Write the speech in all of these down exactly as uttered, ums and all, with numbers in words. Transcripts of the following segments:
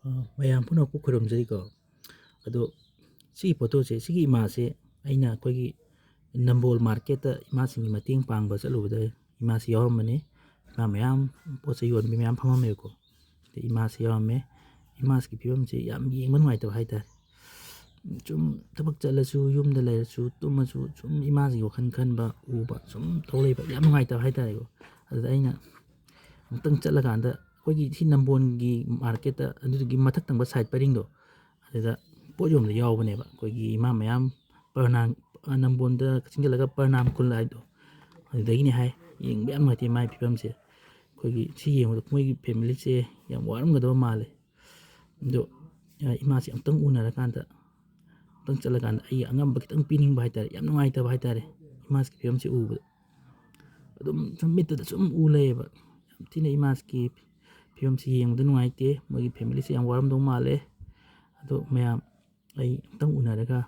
ꯑ, ꯃꯌꯥꯝ ꯄꯨꯝꯅꯃꯛꯄꯨ ꯈꯨꯔꯨꯝꯖꯔꯤꯀꯣ꯫ ꯑꯗꯣ ꯁꯤꯒꯤ ꯐꯣꯇꯣꯁꯦ, ꯁꯤꯒꯤ ꯏꯃꯥꯁꯦ ꯑꯩꯅ ꯑꯩꯈꯣꯏꯒꯤ ꯅꯝꯕꯣꯜ ꯃꯥꯔꯀꯦꯠꯇ ꯏꯃꯥꯁꯤꯡꯒꯤ ꯃꯇꯦꯡ ꯄꯥꯡꯕ ꯆꯠꯂꯨꯕꯗ ꯏꯃꯥꯁꯤ ꯌꯥꯎꯔꯝꯕꯅꯤ꯫ ꯏꯃꯥ ꯃꯌꯥꯝ ꯄꯣꯠ ꯆꯩ ꯌꯣꯟꯕꯤ ꯃꯌꯥꯝ ꯐꯝꯃꯝꯃꯦꯕꯀꯣ꯫ ꯑꯗ ꯏꯃꯥꯁꯤ ꯌꯥꯎꯔꯝꯃꯦ꯫ ꯏꯃꯥꯁꯤꯒꯤ ꯐꯤꯕꯝꯁꯦ ꯌꯥꯝ ꯌꯦꯡꯕ ꯅꯨꯡꯉꯥꯏꯇꯕ ꯍꯥꯏꯇꯥꯔꯦ꯫ ꯁꯨꯝ ꯊꯕꯛ ꯆꯠꯂꯁꯨ, ꯌꯨꯝꯗ ꯂꯩꯔꯁꯨ, ꯇꯨꯝꯃꯁꯨ, ꯁꯨꯝ ꯏꯃꯥꯁꯤꯒꯤ ꯋꯥꯈꯜ ꯈꯟꯕ, ꯎꯕ ꯁꯨꯝ ꯊꯣꯛꯂꯛꯏꯕ, ꯌꯥꯝ ꯅꯨꯡꯉꯥꯏꯇꯕ ꯍꯥꯏꯇꯥꯔꯦꯀꯣ꯫ ꯑꯗꯨꯗ ꯑꯩꯅ ꯑꯃꯨꯛꯇꯪ ꯆꯠꯂꯀꯥꯟꯗ, ꯑꯩꯈꯣꯏꯒꯤ ꯁꯤ ꯅꯝꯕꯣꯜꯒꯤ ꯃꯥꯔꯀꯦꯠꯇ, ꯑꯗꯨꯗꯨꯒꯤ ꯃꯊꯛ ꯊꯪꯕ ꯁꯥꯏꯠ ꯄꯔꯤꯡꯗꯣ, ꯑꯗꯨꯗ ꯄꯣꯠ ꯌꯣꯟꯕꯗ ꯌꯥꯎꯕꯅꯦꯕ꯫ ꯑꯩꯈꯣꯏꯒꯤ ꯏꯃꯥ ꯃꯌꯥꯝ ꯄ꯭ꯔꯅꯥꯝ, ꯅꯝꯕꯣꯜꯗ ꯆꯪꯁꯤꯜꯂꯒ ꯄ꯭ꯔꯅꯥꯝ ꯈꯨꯜ ꯍꯥꯏꯗꯣ, ꯑꯗꯨꯗꯒꯤꯅꯦ ꯍꯥꯏ꯫ ꯌꯦꯡꯕ ꯌꯥꯝ ꯅꯨꯡꯉꯥꯏꯇꯦ ꯃꯥꯒꯤ ꯐꯤꯕꯝꯁꯦ꯫ ꯑꯩꯈꯣꯏꯒꯤ ꯁꯤ ꯌꯦꯡꯕꯗ ꯃꯣꯏꯒꯤ ꯐꯦꯃꯤꯂꯤꯁꯦ ꯌꯥꯝ ꯋꯥꯔꯝꯒꯗꯕ ꯃꯥꯜꯂꯦ꯫ ꯑꯗꯣ, ꯑ, ꯏꯃꯥꯁꯦ ꯑꯃꯨꯛꯇꯪ ꯎꯅꯔꯀꯥꯟꯗ, ꯑꯃꯨꯛꯇꯪ ꯆꯠꯂꯀꯥꯟꯗ ꯑꯩ ꯑꯉꯝꯕ ꯈꯤꯇꯪ ꯄꯤꯅꯤꯡꯕ ꯍꯥꯏꯇꯥꯔꯦ꯫ ꯌꯥꯝ ꯅꯨꯡꯉꯥꯏꯇꯕ ꯍꯥꯏꯇꯥꯔꯦ ꯏꯃꯥꯁꯤꯒꯤ ꯐꯤꯕꯝꯁꯦ ꯎꯕꯗ꯫ ꯑꯗꯨꯝ ꯁꯨꯝ ꯃꯤꯠꯇꯨꯗ ꯁꯨꯝ ꯎ ꯂꯩꯌꯦꯕ꯫ ꯌꯥꯝ ꯊꯤꯅ ꯏꯃꯥꯁꯤꯒꯤ ꯐꯤꯕꯝꯁꯤ ꯌꯦꯡꯕꯗ ꯅꯨꯡꯉꯥꯏꯇꯦ꯫ ꯃꯣꯏꯒꯤ ꯐꯦꯃꯤꯂꯤꯁꯦ ꯌꯥꯝ ꯋꯥꯔꯝꯗꯧ ꯃꯥꯜꯂꯦ꯫ ꯑꯗꯣ ꯃꯌꯥꯝ, ꯑꯩ ꯑꯃꯨꯛꯇꯪ ꯎꯅꯔꯒ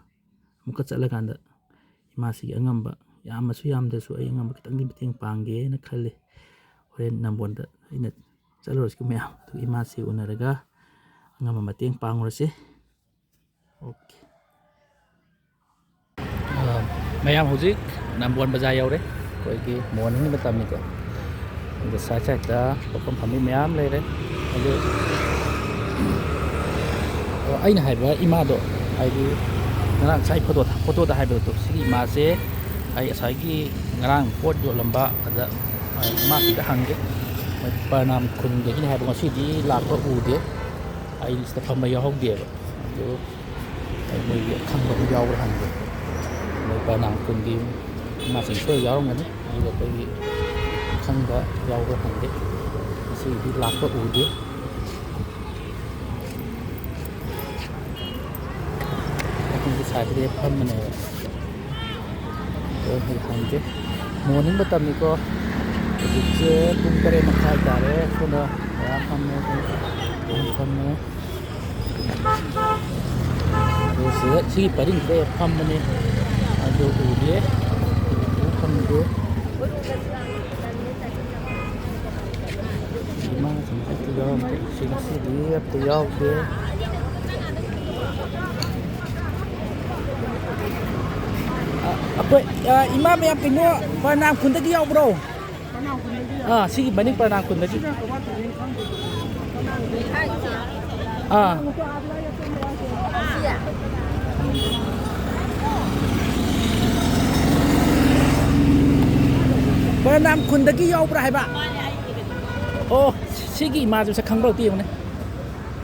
ꯑꯃꯨꯛꯀ ꯆꯠꯂꯀꯥꯟꯗ ꯏꯃꯥꯁꯤꯒꯤ ꯑꯉꯝꯕ, ꯌꯥꯝꯃꯁꯨ ꯌꯥꯝꯗ꯭ꯔꯁꯨ, ꯑꯩ ꯑꯉꯝꯕ ꯈꯤꯇꯪꯗꯤ ꯃꯇꯦꯡ ꯄꯥꯡꯒꯦꯅ ꯈꯜꯂꯤ꯫ ꯍꯣꯔꯦꯟ ꯅꯝꯕꯣꯜꯗ ꯑꯩꯅ ꯆꯠꯂꯨꯔꯁꯤꯀꯣ ꯃꯌꯥꯝ꯫ ꯑꯗꯨꯒ ꯏꯃꯥꯁꯤ ꯎꯅꯔꯒ ꯑꯉꯝꯕ ꯃꯇꯦꯡ ꯄꯥꯡꯉꯨꯔꯁꯤ꯫ ꯑꯣꯀꯦ꯫ ꯑ, ꯃꯌꯥꯝ ꯍꯧꯖꯤꯛ ꯅꯝꯕꯣꯜ ꯕꯖꯥꯔ ꯌꯧꯔꯦ꯫ ꯑꯩꯈꯣꯏꯒꯤ ꯃꯣꯔꯅꯤꯡ ꯃꯇꯝꯅꯤꯀꯣ꯫ ꯑꯗꯨ ꯁꯥꯏꯠ ꯁꯥꯏꯠꯇ ꯄꯣꯠꯐꯝ ꯐꯝꯕꯤ ꯃꯌꯥꯝ ꯂꯩꯔꯦ꯫ ꯑꯗꯨ, ꯑꯣ, ꯑꯩꯅ ꯍꯥꯏꯕ ꯏꯃꯥꯗꯣ, ꯍꯥꯏꯗꯤ ꯉꯔꯥꯡ ꯉꯁꯥꯏ ꯐꯣꯇꯣ, ꯐꯣꯇꯣꯗ ꯍꯥꯏꯕꯗꯣ, ꯁꯤꯒꯤ ꯏꯃꯥꯁꯦ ꯑꯩ ꯉꯁꯥꯏꯒꯤ ꯉꯔꯥꯡ ꯄꯣꯠ ꯌꯣꯜꯂꯝꯕ ꯑꯗ, ꯑ, ꯏꯃꯥꯁꯤꯗ ꯍꯪꯒꯦ꯫ ꯃꯣꯏ ꯄ꯭ꯔꯅꯥꯝ ꯈꯨꯟꯗꯒꯤꯅꯤ ꯍꯥꯏꯕ, ꯉꯁꯤꯗꯤ ꯂꯥꯛꯄ ꯎꯗꯦ꯫ ꯑꯩ ꯁꯤꯗ ꯐꯝꯕ ꯌꯥꯎꯍꯧꯗꯦꯕ꯫ ꯑꯗꯨ ꯑꯩ ꯃꯣꯏꯒꯤ ꯑꯈꯪꯕ ꯑꯃ ꯌꯥꯎꯕ꯭ꯔꯥ ꯍꯪꯒꯦ꯫ ꯃꯣꯏ ꯄ꯭ꯔꯅꯥꯝ ꯈꯨꯟꯒꯤ ꯏꯃꯥꯁꯤꯡ ꯁꯣꯏ ꯌꯥꯎꯔꯝꯒꯅꯤ꯫ ꯑꯗꯨꯒ ꯑꯩꯈꯣꯏꯒꯤ ꯑꯈꯪꯕ ꯌꯥꯎꯕ꯭ꯔꯥ ꯍꯪꯒꯦ꯫ ꯉꯁꯤꯒꯤꯗꯤ ꯂꯥꯛꯄ ꯎꯗꯦ꯫ ꯑꯩꯈꯣꯏꯒꯤ ꯁꯥꯏꯠꯁꯤꯗ ꯐꯝꯕꯅꯦꯕ꯫ ꯑꯗꯣ ꯑꯩ ꯍꯪꯒꯦ꯫ ꯃꯣꯔꯅꯤꯡ ꯃꯇꯝꯅꯤꯀꯣ꯫ ꯍꯧꯖꯤꯛꯁꯦ ꯄꯨꯡ ꯇꯔꯦꯠ ꯃꯈꯥꯏ ꯇꯥꯔꯦ꯫ ꯁꯣꯝꯗ ꯃꯌꯥꯝ ꯐꯝꯃꯦ, ꯃꯌꯥꯝ ꯐꯝꯃꯦ꯫ ꯑꯗꯨ ꯁꯤꯗ, ꯁꯤꯒꯤ ꯄꯔꯤꯡꯁꯤꯗ ꯐꯝꯕꯅꯦ꯫ ꯑꯗꯨ ꯎꯗꯦ꯫ ꯎ ꯐꯪꯗꯦ꯫ ꯏꯃꯥꯁꯤꯡꯁꯤꯗꯤ ꯌꯥꯎꯔꯝꯗꯦ꯫ ꯁꯤ ꯉꯁꯤꯗꯤ ꯑꯝꯇ ꯌꯥꯎꯗꯦ꯫ ꯑ, ꯑꯩꯈꯣꯏ, ꯑ, ꯏꯃꯥ ꯃꯌꯥꯝ, ꯀꯩꯅꯣ, ꯄ꯭ꯔꯅꯥꯝ ꯈꯨꯟꯗꯒꯤ ꯌꯥꯎꯕ꯭ꯔꯣ? ꯑꯥ, ꯁꯤꯒꯤ ꯃꯅꯤꯡ ꯄ꯭ꯔꯅꯥꯝ ꯈꯨꯟꯗꯒꯤ꯫ ꯑꯥ꯫ ꯄ꯭ꯔꯅꯥꯝ ꯈꯨꯟꯗꯒꯤ ꯌꯥꯎꯕ꯭ꯔꯥ ꯍꯥꯏꯕ? ꯑꯣ, ꯁꯤꯒꯤ ꯏꯃꯥꯁꯨ ꯁꯛ ꯈꯪꯕ꯭ꯔꯥ ꯑꯝꯇ ꯌꯦꯡꯉꯨꯅꯦ꯫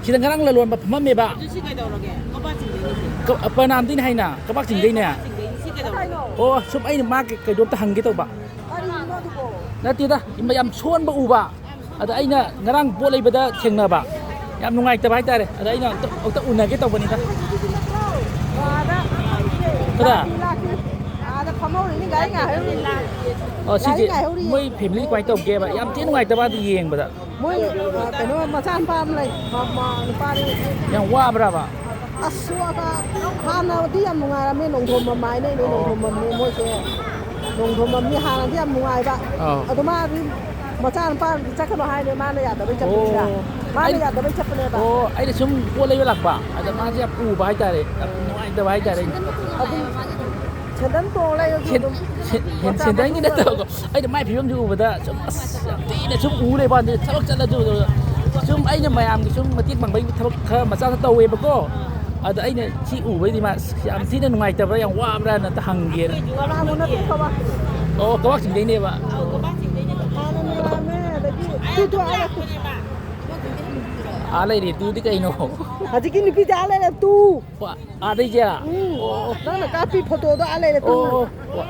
ꯁꯤꯗ ꯉꯔꯥꯡ ꯂꯂꯣꯟꯕ ꯐꯝꯃꯝꯃꯦꯕ꯫ ꯑꯗꯨ ꯁꯤ ꯀꯩꯗꯧꯔꯒꯦ? ꯀꯕꯥꯛ ꯆꯤꯡꯗꯩꯅꯦ ꯁꯤ꯫ ꯀ-, ꯄ꯭ꯔꯅꯥꯝꯗꯩꯅꯦ ꯍꯥꯏꯅ, ꯀꯕꯥꯛ ꯆꯤꯡꯗꯩꯅꯦ꯫ ꯀꯕꯥꯛ ꯆꯤꯡꯗꯩꯅꯤ꯫ ꯁꯤ ꯀꯩꯗꯧꯔꯒꯦ? ꯑꯣ, ꯁꯨꯝ ꯑꯩꯅ ꯃꯥ ꯀꯩ-, ꯀꯩꯅꯣꯝꯇ ꯍꯪꯒꯦ ꯇꯧꯕ꯫ ꯀꯔꯤꯅꯣ ꯑꯗꯨꯕꯣ? ꯅꯠꯇꯦꯗ, ꯌꯥꯝ ꯁꯣꯟꯕ ꯎꯕ꯫ ꯑꯗ ꯑꯩꯅ ꯉꯔꯥꯡ ꯄꯣꯠ ꯂꯩꯕꯗ ꯊꯦꯡꯅꯕ꯫ ꯌꯥꯝ ꯅꯨꯡꯉꯥꯏꯇꯕ ꯍꯥꯏꯇꯥꯔꯦ꯫ ꯑꯗ ꯑꯩꯅ ꯑꯝꯇ, ꯑꯝꯇ ꯎꯅꯒꯦ ꯇꯧꯕꯅꯤꯗ꯫ ꯑꯥꯗ ꯀꯗꯥ? ꯂꯥꯛꯇꯦ, ꯂꯥꯛꯇꯦ꯫ ꯑꯥꯗ ꯐꯝꯍꯧꯔꯤꯅꯤ, ꯒꯥꯔꯤ ꯉꯥꯏꯍꯧꯔꯤꯅꯤ꯫ ꯑꯣ, ꯒꯥꯔꯤ ꯁꯤꯁꯦ ꯉꯥꯏꯍꯧꯔꯤꯌꯦ꯫ ꯃꯣꯏ ꯐꯦꯃꯤꯂꯤ ꯀꯃꯥꯏꯅ ꯇꯧꯒꯦꯕ? ꯌꯥꯝ ꯊꯤ ꯅꯨꯡꯉꯥꯏꯇꯕ ꯑꯗꯨ ꯌꯦꯡꯕꯗ꯫ ꯃꯣꯏ, ꯑ, ꯀꯩꯅꯣ, ꯃꯆꯥꯅꯨꯄꯥ ꯑꯃ ꯂꯩ꯫ ꯃ-, ꯃ-, ꯅꯨꯄꯥꯗꯤ ꯌꯥꯝ ꯋꯥꯕ꯭ꯔꯕ? ꯑꯁ, ꯋꯥꯕ-, ꯍꯥꯟꯅꯗꯤ ꯌꯥꯝ ꯅꯨꯡꯉꯥꯏꯔꯝꯃꯦ, ꯅꯣꯡꯊꯣꯝꯕꯝ ꯍꯥꯏꯅꯩꯅꯦ, ꯑꯣ꯫ ꯅꯣꯡꯊꯣꯝꯕꯝꯅꯦ ꯃꯣꯏꯁꯦ꯫ ꯅꯣꯡꯊꯣꯝꯕꯝꯅꯤ ꯍꯥꯟꯅꯗꯤ ꯌꯥꯝ ꯅꯨꯡꯉꯥꯏꯕ꯫ ꯑꯧ꯫ ꯑꯗꯣ ꯃꯥꯗꯤ ꯃꯆꯥꯅꯨꯄꯥꯗꯤ ꯆꯠꯀꯅꯣ ꯍꯥꯏꯅꯦ, ꯃꯥꯅ ꯌꯥꯗꯕꯩ ꯆꯠꯄꯅꯤꯗ꯫ ꯑꯣ꯫ ꯃꯥꯅ ꯑꯩ-, ꯌꯥꯗꯕꯩ ꯆꯠꯄꯅꯦꯕ꯫ ꯑꯣ, ꯑꯩꯅ ꯁꯨꯝ ꯄꯣꯠ ꯂꯩꯕ ꯂꯥꯛꯄ꯫ ꯑꯗ ꯃꯥꯁꯦ ꯌꯥꯝ ꯎꯕ ꯍꯥꯏꯇꯥꯔꯦ, ꯌꯥꯝ ꯅꯨꯡꯉꯥꯏꯇꯕ ꯍꯥꯏꯇꯥꯔꯦ꯫ ꯑꯗꯨꯝ ꯁꯦꯟꯗꯟ ꯇꯣꯡ ꯂꯩꯔꯁꯨ ꯁꯦꯟ-, ꯑꯗꯨꯝ ꯁꯦꯟ-, ꯁꯦꯟ-, ꯃꯆꯥ ꯁꯦꯟꯗꯟꯒꯤ ꯃꯁꯨ ꯅꯠꯇꯕꯀꯣ, ꯑꯗꯨꯝ ꯑꯩꯅ ꯃꯥꯏ ꯐꯤꯕꯝꯁꯦ ꯎꯕꯗ ꯁꯨꯝ, ꯑꯁ, ꯌꯥꯝ ꯊꯤꯅ ꯁꯨꯝ ꯎ ꯂꯩꯕ ꯋꯥꯅꯤ꯫ ꯊꯕꯛ ꯆꯠꯂꯁꯨ ꯁꯨꯝ ꯑꯩꯅ ꯃꯌꯥꯝꯒꯤ ꯁꯨꯝ ꯃꯇꯦꯡ ꯄꯥꯡꯕꯒꯤ ꯊꯕꯛ ꯈꯔ ꯃꯆꯥ ꯈꯔ ꯇꯧꯋꯦꯕꯀꯣ꯫ ꯑꯗ ꯑꯩꯅ ꯁꯤ ꯎꯕꯩꯗꯤ ꯃꯥ, "ꯑꯁ, ꯌꯥꯝ ꯊꯤꯅ ꯅꯨꯡꯉꯥꯏꯇꯕ꯭ꯔꯥ, ꯌꯥꯝ ꯋꯥꯕ꯭ꯔꯥꯅ ꯑꯝꯇ ꯍꯪꯒꯦꯅ"꯫ ꯀꯅꯥꯅꯣ ꯅꯠꯇꯦ ꯀꯕꯥꯛ? ꯑꯣ, ꯀꯛꯆꯤꯡꯗꯩꯅꯦꯕ꯫ ꯍꯥꯟꯅ ꯅꯨꯡꯉꯥꯏꯔꯝꯃꯦ, ꯑꯗꯒꯤ ꯇꯨ, ꯇꯨ, ꯑꯥ, ꯇꯨ꯫ ꯑꯥ ꯂꯩꯔꯦ, ꯇꯨꯗꯤ ꯀꯩꯅꯣ? ꯍꯧꯖꯤꯛꯀꯤ ꯅꯨꯄꯤꯗꯤ ꯑꯥ ꯂꯩꯔꯦ, ꯇꯨ꯫ ꯋꯥ, ꯑꯥꯗꯩꯁꯦ? ꯎꯝ꯫ ꯑꯣ, ꯑꯣ꯫ ꯅꯪꯅ ꯀꯥꯞꯄꯤ ꯐꯣꯇꯣꯗꯣ ꯑꯥ ꯂꯩꯔꯦ, ꯇꯨ꯫ ꯑꯣ, ꯑꯣ꯫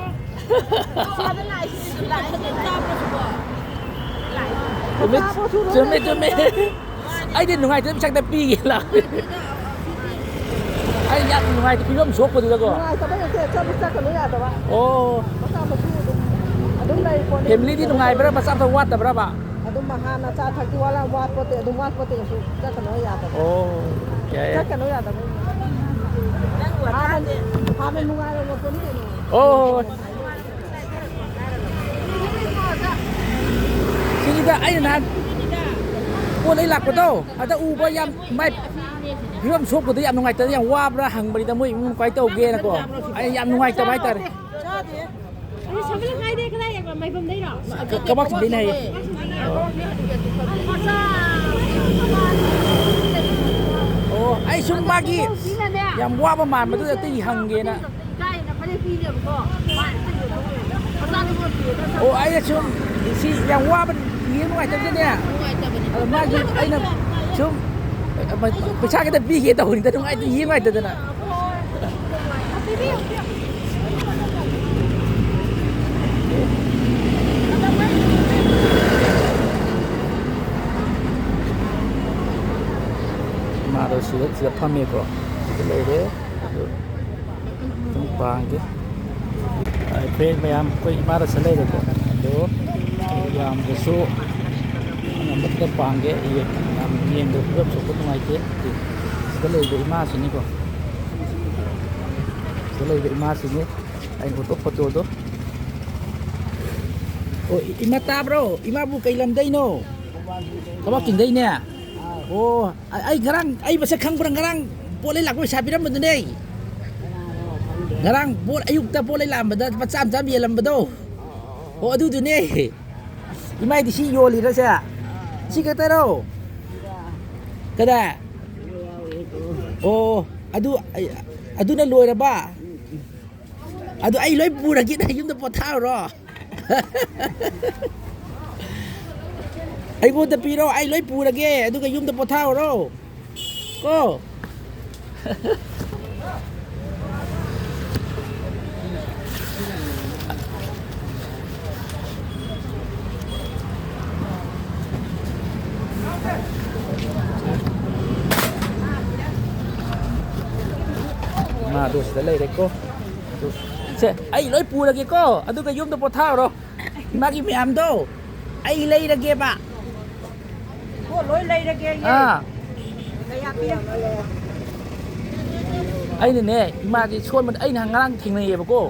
ꯆꯨꯝꯃꯦ, ꯆꯨꯝꯃꯦ, ꯆꯨꯝꯃꯦ꯫ ꯑꯩꯗꯤ ꯅꯨꯡꯉꯥꯏꯇꯕ ꯃꯤꯁꯛꯇ ꯄꯤꯒꯦ ꯂꯥꯛꯄꯅꯤ꯫ ꯑꯩ ꯌꯥꯝ ꯅꯨꯡꯉꯥꯏꯇꯦ, ꯐꯤꯕꯝ ꯁꯣꯛꯄꯗꯨꯗꯀꯣ꯫ ꯅꯨꯡꯉꯥꯏꯇꯕꯩ ꯅꯠꯇꯦ, ꯆꯠꯂꯨ ꯆꯠꯀꯅꯨ ꯌꯥꯗꯕ꯫ ꯑꯣ꯫ ꯃꯆꯥ ꯃꯁꯨ ꯑꯗꯨꯝ, ꯑꯗꯨꯝ ꯂꯩ ꯄꯣꯠꯅꯤ꯫ ꯐꯦꯃꯤꯂꯤꯗꯤ ꯅꯨꯡꯉꯥꯏꯕ꯭ꯔꯥ, ꯃꯆꯥ ꯃꯊꯛ ꯋꯥꯠꯇꯕ꯭ꯔꯕ? ꯑꯗꯨꯝ ꯍꯥꯟꯅ ꯆꯥ ꯊꯛꯇꯤ ꯋꯥꯠꯂ-, ꯋꯥꯠꯄꯣꯠꯇꯦ, ꯑꯗꯨꯝ ꯋꯥꯠꯄꯣꯠꯇꯦ ꯀꯩꯁꯨ꯫ ꯆꯠꯀꯅꯨ ꯌꯥꯗꯕ꯫ ꯑꯣ, ꯌꯥꯏ, ꯌꯥꯏ꯫ ꯆꯠꯀꯅꯨ ꯌꯥꯗꯕ꯫ ꯍꯥꯟꯅ, ꯍꯥꯟꯅ ꯅꯨꯡꯉꯥꯏꯔꯝꯕ ꯄꯣꯠꯅꯤ ꯀꯩꯅꯣ꯫ ꯑꯣ꯫ ꯁꯤꯒꯤꯗ ꯑꯩꯅ ꯅꯍꯥꯟ ꯂꯩ ꯂꯥꯛꯄꯗꯣ, ꯑꯗ ꯎꯕ ꯌꯥꯝ ꯃꯥꯏ ꯐꯤꯕꯝ ꯁꯣꯛꯄꯗꯣ ꯌꯥꯝ ꯅꯨꯡꯉꯥꯏꯇꯗꯅ ꯌꯥꯝ ꯋꯥꯕ꯭ꯔꯥ ꯍꯪꯕꯅꯤꯗ, ꯃꯣꯏ ꯏꯃꯨꯡ ꯀꯃꯥꯏꯅ ꯇꯧꯒꯦꯅꯀꯣ꯫ ꯑꯩ ꯌꯥꯝ ꯅꯨꯡꯉꯥꯏꯇꯕ ꯍꯥꯏꯇꯥꯔꯦ꯫ ꯆꯥꯗꯦ꯫ ꯑꯗꯨ ꯁꯝꯕꯜ ꯀꯥꯏꯗꯩ ꯀꯗꯥꯏ ꯌꯦꯡꯕ? ꯃꯥꯏꯕꯝꯗꯩꯔꯣ? ꯀ-, ꯀꯕꯥꯛ ꯆꯤꯡꯗꯩꯅꯦ ꯍꯥꯏꯌꯦ꯫ ꯃꯆꯥ꯫ ꯑꯣ, ꯑꯩ ꯁꯨꯝ ꯃꯥꯒꯤ ꯁꯤꯅꯅꯦ꯫ ꯌꯥꯝ ꯋꯥꯕ ꯃꯥꯟꯕꯗꯨꯗ ꯑꯇꯩ ꯍꯪꯒꯦꯅ꯫ ꯏꯀꯥꯏꯅ ꯐꯅꯦꯛ ꯄꯤꯅꯦꯕꯀꯣ꯫ ꯃꯥꯅ ꯏꯇꯩꯗ ꯂꯧꯔꯦ꯫ ꯃꯆꯥꯗꯤ ꯃꯣꯏ ꯄꯤꯔꯦꯗ꯫ ꯑꯣ, ꯑꯩꯅ ꯁꯨꯝ ꯁꯤ ꯌꯥꯝ ꯋꯥꯕ ꯌꯦꯡ ꯅꯨꯡꯉꯥꯏꯇꯕꯗꯅꯦ꯫ ꯅꯨꯡꯉꯥꯏꯇꯕꯅꯤ꯫ ꯑꯗꯣ ꯃꯥꯒꯤ ꯑꯩꯅ ꯁꯨꯝ ꯄꯩꯁꯥ ꯈꯤꯇ ꯄꯤꯒꯦ ꯇꯧꯕꯅꯤꯗ, ꯅꯨꯡꯉꯥꯏꯇ-, ꯌꯦꯡ ꯅꯨꯡꯉꯥꯏꯇꯗꯅ꯫ ꯃꯥꯗꯣ ꯁꯤꯗ, ꯁꯤꯗ ꯐꯝꯃꯦꯀꯣ꯫ ꯁꯤꯗ ꯂꯩꯔꯦ꯫ ꯑꯗꯨ ꯑꯗꯨꯝ ꯄꯥꯡꯒꯦ꯫ ꯑꯩꯈꯣꯏ ꯃꯌꯥꯝ, ꯑꯩꯈꯣꯏ ꯏꯃꯥꯗ ꯆꯠꯂꯦꯕꯀꯣ꯫ ꯑꯗꯣ ꯌꯥꯝꯗ꯭ꯔꯁꯨ ꯑꯉꯝꯕ ꯈꯤꯇꯪ ꯄꯥꯡꯒꯦ꯫ ꯑꯩ ꯌꯥꯝ ꯌꯦꯡꯕꯗ ꯐꯤꯕꯝ ꯁꯣꯛꯄ ꯅꯨꯡꯉꯥꯏꯇꯦ꯫ ꯁꯤꯗ ꯂꯩꯕ ꯏꯃꯥꯁꯤꯅꯤꯀꯣ꯫ ꯁꯤꯗ ꯂꯩꯕ ꯏꯃꯥꯁꯤꯅꯤ꯫ ꯑꯩꯅ ꯐꯣꯇꯣ, ꯐꯣꯇꯣꯗꯣ꯫ ꯑꯣ, ꯏ-, ꯏꯃꯥ ꯇꯥꯕ꯭ꯔꯣ? ꯏꯃꯥꯕꯨ ꯀꯩ ꯂꯝꯗꯩꯅꯣ? ꯀꯛꯆꯤꯡꯗꯩꯅꯦ? ꯑꯣ, ꯑ-, ꯑꯩ ꯉꯔꯥꯡ, ꯑꯩ ꯃꯁꯛ ꯈꯪꯕ꯭ꯔꯥ? ꯉꯔꯥꯡ ꯄꯣꯠ ꯂꯩ ꯂꯥꯛꯄ ꯄꯩꯁꯥ ꯄꯤꯔꯝꯕꯗꯨꯅꯦ꯫ ꯉꯔꯥꯡ ꯄꯣꯠ, ꯑꯌꯨꯛꯇ ꯄꯣꯠ ꯂꯩ ꯂꯥꯛꯑꯝꯕꯗ ꯂꯨꯄꯥ ꯆꯥꯝ ꯆꯥꯝ ꯌꯦꯜꯂꯝꯕꯗꯣ꯫ ꯑꯣ, ꯑꯗꯨꯗꯨꯅꯦ꯫ ꯏꯃꯥꯏꯗꯤ ꯁꯤ ꯌꯣꯜꯂꯤꯔꯁꯦ? ꯁꯤ ꯈꯛꯇꯔꯣ? ꯀꯗꯥꯏ? ꯑꯣ, ꯑꯗꯨ, ꯑꯗꯨꯅ ꯂꯣꯏꯔꯕ? ꯑꯗꯨ ꯑꯩ ꯂꯣꯏ ꯄꯨꯔꯒꯦ, ꯅꯪ ꯌꯨꯝꯗ ꯄꯣꯊꯥꯔꯨꯔꯣ꯫ ꯑꯩꯉꯣꯟꯗ ꯄꯤꯔꯣ, ꯑꯩ ꯂꯣꯏ ꯄꯨꯔꯒꯦ, ꯑꯗꯨꯒ ꯌꯨꯝꯗ ꯄꯣꯊꯥꯔꯨꯔꯣ꯫ ꯀꯣ꯫ ꯃꯥꯗꯣ ꯁꯤꯗ ꯂꯩꯔꯦꯀꯣ꯫ ꯑꯗꯨ, ꯁꯦ, ꯑꯩ ꯂꯣꯏ ꯄꯨꯔꯒꯦꯀꯣ, ꯑꯗꯨꯒ ꯌꯨꯝꯗ ꯄꯣꯊꯥꯔꯣ꯫ ꯃꯥꯒꯤ ꯃꯌꯥꯝꯗꯣ ꯑꯩ ꯂꯩꯔꯒꯦꯕ꯫ ꯄꯣꯠ ꯂꯣꯏ ꯂꯩꯔꯒꯦ꯫ ꯑꯥ꯫ ꯀꯌꯥ ꯄꯤꯔꯛ-, ꯑꯩꯅꯅꯦ, ꯏꯃꯥꯗꯤ ꯁꯣꯟꯕꯗ ꯑꯩꯅ ꯉꯔꯥꯡ ꯊꯦꯡꯅꯩꯌꯦꯕꯀꯣ꯫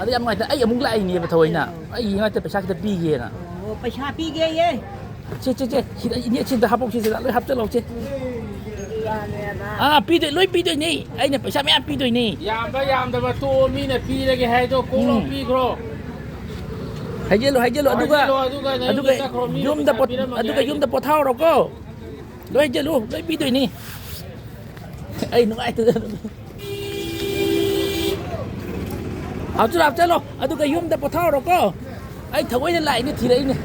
ꯑꯗ ꯌꯥꯝ ꯅꯨꯡꯉꯥꯏꯇꯦ꯫ ꯑꯩ ꯑꯃꯨꯛ ꯂꯥꯛꯏꯅꯦꯕ ꯊꯑꯣꯏꯅ꯫ ꯑꯩ ꯉꯥꯏꯇ ꯄꯩꯁꯥ ꯈꯤꯇ ꯄꯤꯒꯦꯅ꯫ ꯑꯣ, ꯄꯩꯁꯥ ꯄꯤꯒꯦꯌꯦ꯫ ꯁꯦ, ꯁꯦ, ꯁꯦ, ꯁꯤꯗ ꯏꯅꯦ ꯁꯤꯗ ꯍꯥꯄꯣꯛꯁꯤ, ꯁꯤꯗ ꯂꯣꯏ ꯍꯥꯞꯆꯜꯂꯣ, ꯁꯦ꯫ ꯑꯥ, ꯄꯤꯗꯣꯏ, ꯂꯣꯏ ꯄꯤꯗꯣꯏꯅꯦ꯫ ꯑꯩꯅ ꯄꯩꯁꯥ ꯃꯌꯥꯝ ꯄꯤꯗꯣꯏꯅꯦ꯫ ꯌꯥꯝꯕ ꯌꯥꯝꯗꯕ ꯇꯣꯛꯑꯣ, ꯃꯤꯅ ꯄꯤꯔꯒꯦ ꯍꯥꯏꯗꯣ ꯀꯣꯛ ꯂꯥꯎ ꯎꯝ꯫ ꯄꯤꯈ꯭ꯔꯣ꯫ ꯍꯩꯖꯜꯂꯨ, ꯍꯩꯖꯜꯂꯨ, ꯑꯗꯨꯒ, ꯍꯩꯖꯜꯂꯣ, ꯑꯗꯨꯒ ꯅꯌꯨꯝꯗ ꯑꯗꯨꯒ ꯆꯠꯈ꯭ꯔꯣ, ꯃꯤꯅ ꯌꯨꯝꯗ ꯄꯩꯁꯥ ꯄꯣꯠ-, ꯄꯤꯔꯝꯃꯒꯦ ꯑꯗꯨꯒ ꯍꯥꯏꯗꯣ꯫ ꯌꯨꯝꯗ ꯄꯣꯊꯥꯎꯔꯣꯀꯣ꯫ ꯂꯣꯏ ꯍꯩꯖꯜꯂꯨ, ꯂꯣꯏ ꯄꯤꯗꯣꯏꯅꯤ꯫ ꯑꯩ ꯅꯨꯡꯉꯥꯏꯇꯗꯅ꯫ ꯍꯥꯞꯆꯜꯂꯣ, ꯍꯥꯞꯆꯜꯂꯣ꯫ ꯑꯗꯨꯒ ꯌꯨꯝꯗ ꯄꯣꯊꯥꯎꯔꯣꯀꯣ꯫ ꯑꯩ ꯊꯑꯣꯏꯅ ꯂꯥꯛꯏꯅꯦ, ꯊꯤꯔꯛꯏꯅꯦ꯫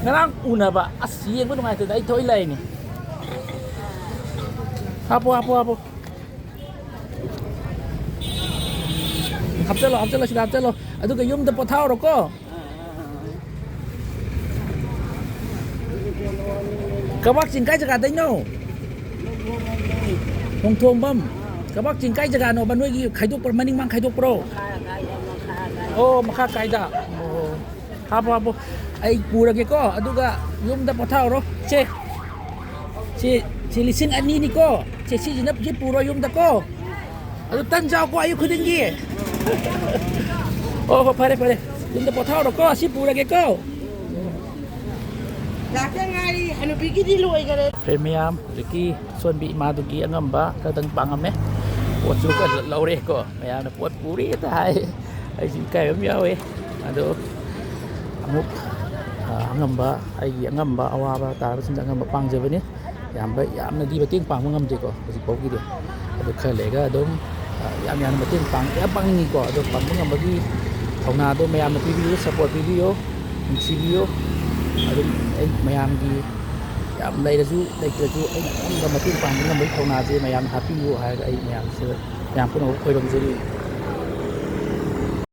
ꯉꯔꯥꯡ ꯎꯅꯕ꯫ ꯑꯁ, ꯌꯦꯡꯕ ꯅꯨꯡꯉꯥꯏꯇꯗꯅ ꯑꯩ ꯊꯑꯣꯏꯅ ꯂꯥꯛꯏꯅꯦ꯫ ꯍꯥꯞꯄꯣ, ꯍꯥꯞꯄꯣ, ꯍꯥꯞꯄꯣ꯫ ꯍꯥꯞꯆꯜꯂꯣ, ꯍꯥꯞꯆꯜꯂꯣ, ꯁꯤꯗ ꯍꯥꯞꯆꯜꯂꯣ꯫ ꯑꯗꯨꯒ ꯌꯨꯝꯗ ꯄꯣꯊꯥꯎꯔꯣꯀꯣ꯫ ꯀꯛꯋꯥ ꯆꯤꯡ ꯀꯥꯏ ꯖꯒꯥꯗꯩꯅꯣ? ꯈꯣꯡꯊꯣꯡꯕꯝ꯫ ꯀꯛꯋꯥ ꯆꯤꯡ ꯀꯥꯏ ꯖꯒꯥꯅꯣꯕ? ꯅꯣꯏꯒꯤ ꯈꯥꯏꯗꯣꯛꯄ꯭ꯔꯣ? ꯃꯅꯤꯡ ꯃꯥꯡ ꯈꯥꯏꯗꯣꯛꯄ꯭ꯔꯣ? ꯑꯣ, ꯃꯈꯥ ꯀꯥꯏꯗ? ꯑꯣ꯫ ꯍꯥꯞꯄꯣ, ꯍꯥꯞꯄꯣ꯫ ꯑꯩ ꯄꯨꯔꯒꯦꯀꯣ, ꯑꯗꯨꯒ ꯌꯨꯝꯗ ꯄꯣꯊꯥꯎꯔꯣ꯫ ꯁꯦ, ꯁꯤ, ꯁꯤ ꯂꯤꯁꯤꯡ ꯑꯅꯤꯅꯤꯀꯣ꯫ ꯁꯦ, ꯁꯤꯁꯤꯅ, ꯁꯤ ꯄꯨꯔꯣ ꯌꯨꯝꯗꯀꯣ꯫ ꯑꯗꯨ ꯇꯟ ꯆꯥꯎꯀꯣ ꯑꯌꯨꯛ ꯈꯨꯗꯤꯡꯒꯤ꯫ ꯑꯣ ꯍꯣ, ꯐꯔꯦ, ꯐꯔꯦ꯫ ꯌꯨꯝꯗ ꯄꯣꯊꯥꯎꯔꯣꯀꯣ, ꯁꯤ ꯄꯨꯔꯒꯦꯀꯣ꯫ ꯂꯥꯛꯇ ꯉꯥꯏꯔꯤ, ꯍꯅꯨꯕꯤꯒꯤꯗꯤ ꯂꯣꯏꯈꯔꯦ꯫ ꯐ꯭ꯔꯦꯟ ꯃꯌꯥꯝ, ꯍꯧꯖꯤꯛꯀꯤ ꯑꯁꯣꯟꯕꯤ ꯏꯃꯥꯗꯨꯒꯤ ꯑꯉꯝꯕ ꯈꯔꯗꯪ ꯄꯥꯡꯉꯝꯃꯦ꯫ ꯄꯣꯠꯁꯨ ꯈꯔ ꯂꯧꯔꯦꯀꯣ꯫ ꯃꯌꯥꯝꯅ ꯄꯣꯠ ꯄꯨꯔꯦ ꯍꯦꯛꯇ ꯍꯥꯏ꯫ ꯑꯩꯁꯨ ꯏꯀꯥꯏꯕ ꯑꯃ ꯌꯥꯎꯋꯦ꯫ ꯑꯗꯣ ꯑꯃꯨꯛ, ꯑ, ꯑꯉꯝꯕ, ꯑꯩꯒꯤ ꯑꯉꯝꯕ ꯑꯋꯥꯕ ꯇꯥꯔꯕꯁꯤꯡꯗ ꯑꯉꯝꯕ ꯄꯥꯡꯖꯕꯅꯤ꯫ ꯌꯥꯝꯕ, ꯌꯥꯝꯅꯗꯤ ꯃꯇꯦꯡ ꯄꯥꯡꯕ ꯉꯝꯗꯦꯀꯣ ꯍꯧꯖꯤꯛ ꯐꯥꯎꯒꯤꯗꯤ꯫ ꯑꯗꯣ ꯈꯔ ꯂꯩꯔꯒ ꯑꯗꯨꯝ, ꯑ, ꯌꯥꯝ ꯌꯥꯝꯅ ꯃꯇꯦꯡ ꯄꯥꯡ-, ꯌꯥꯝ ꯄꯥꯡꯅꯤꯡꯉꯤꯀꯣ꯫ ꯑꯗꯣ ꯄꯥꯡꯕ ꯉꯝꯕꯒꯤ ꯊꯧꯅꯥꯗꯣ ꯃꯌꯥꯝꯅ ꯄꯤꯕꯤꯌꯨ, ꯁꯞꯄꯣꯔꯠ ꯄꯤꯕꯤꯌꯨ, ꯅꯨꯡꯁꯤꯕꯤꯌꯨ꯫ ꯑꯗꯨꯝ ꯑꯩ ꯃꯌꯥꯝꯒꯤ ꯌꯥꯝ ꯂꯩꯔꯁꯨ ꯂꯩꯇ꯭ꯔꯁꯨ ꯑꯩꯅ ꯑꯉꯝꯕ ꯃꯇꯦꯡ ꯄꯥꯡꯕ ꯉꯝꯕꯒꯤ ꯊꯧꯅꯥꯁꯦ ꯃꯌꯥꯝꯅ ꯍꯥꯞꯄꯤꯌꯨ ꯍꯥꯏꯔꯒ ꯑꯩ ꯃꯌꯥꯝꯁꯤꯗ, ꯃꯌꯥꯝ ꯄꯨꯝꯅꯃꯛ ꯈꯣꯏꯔꯝꯖꯔꯤ꯫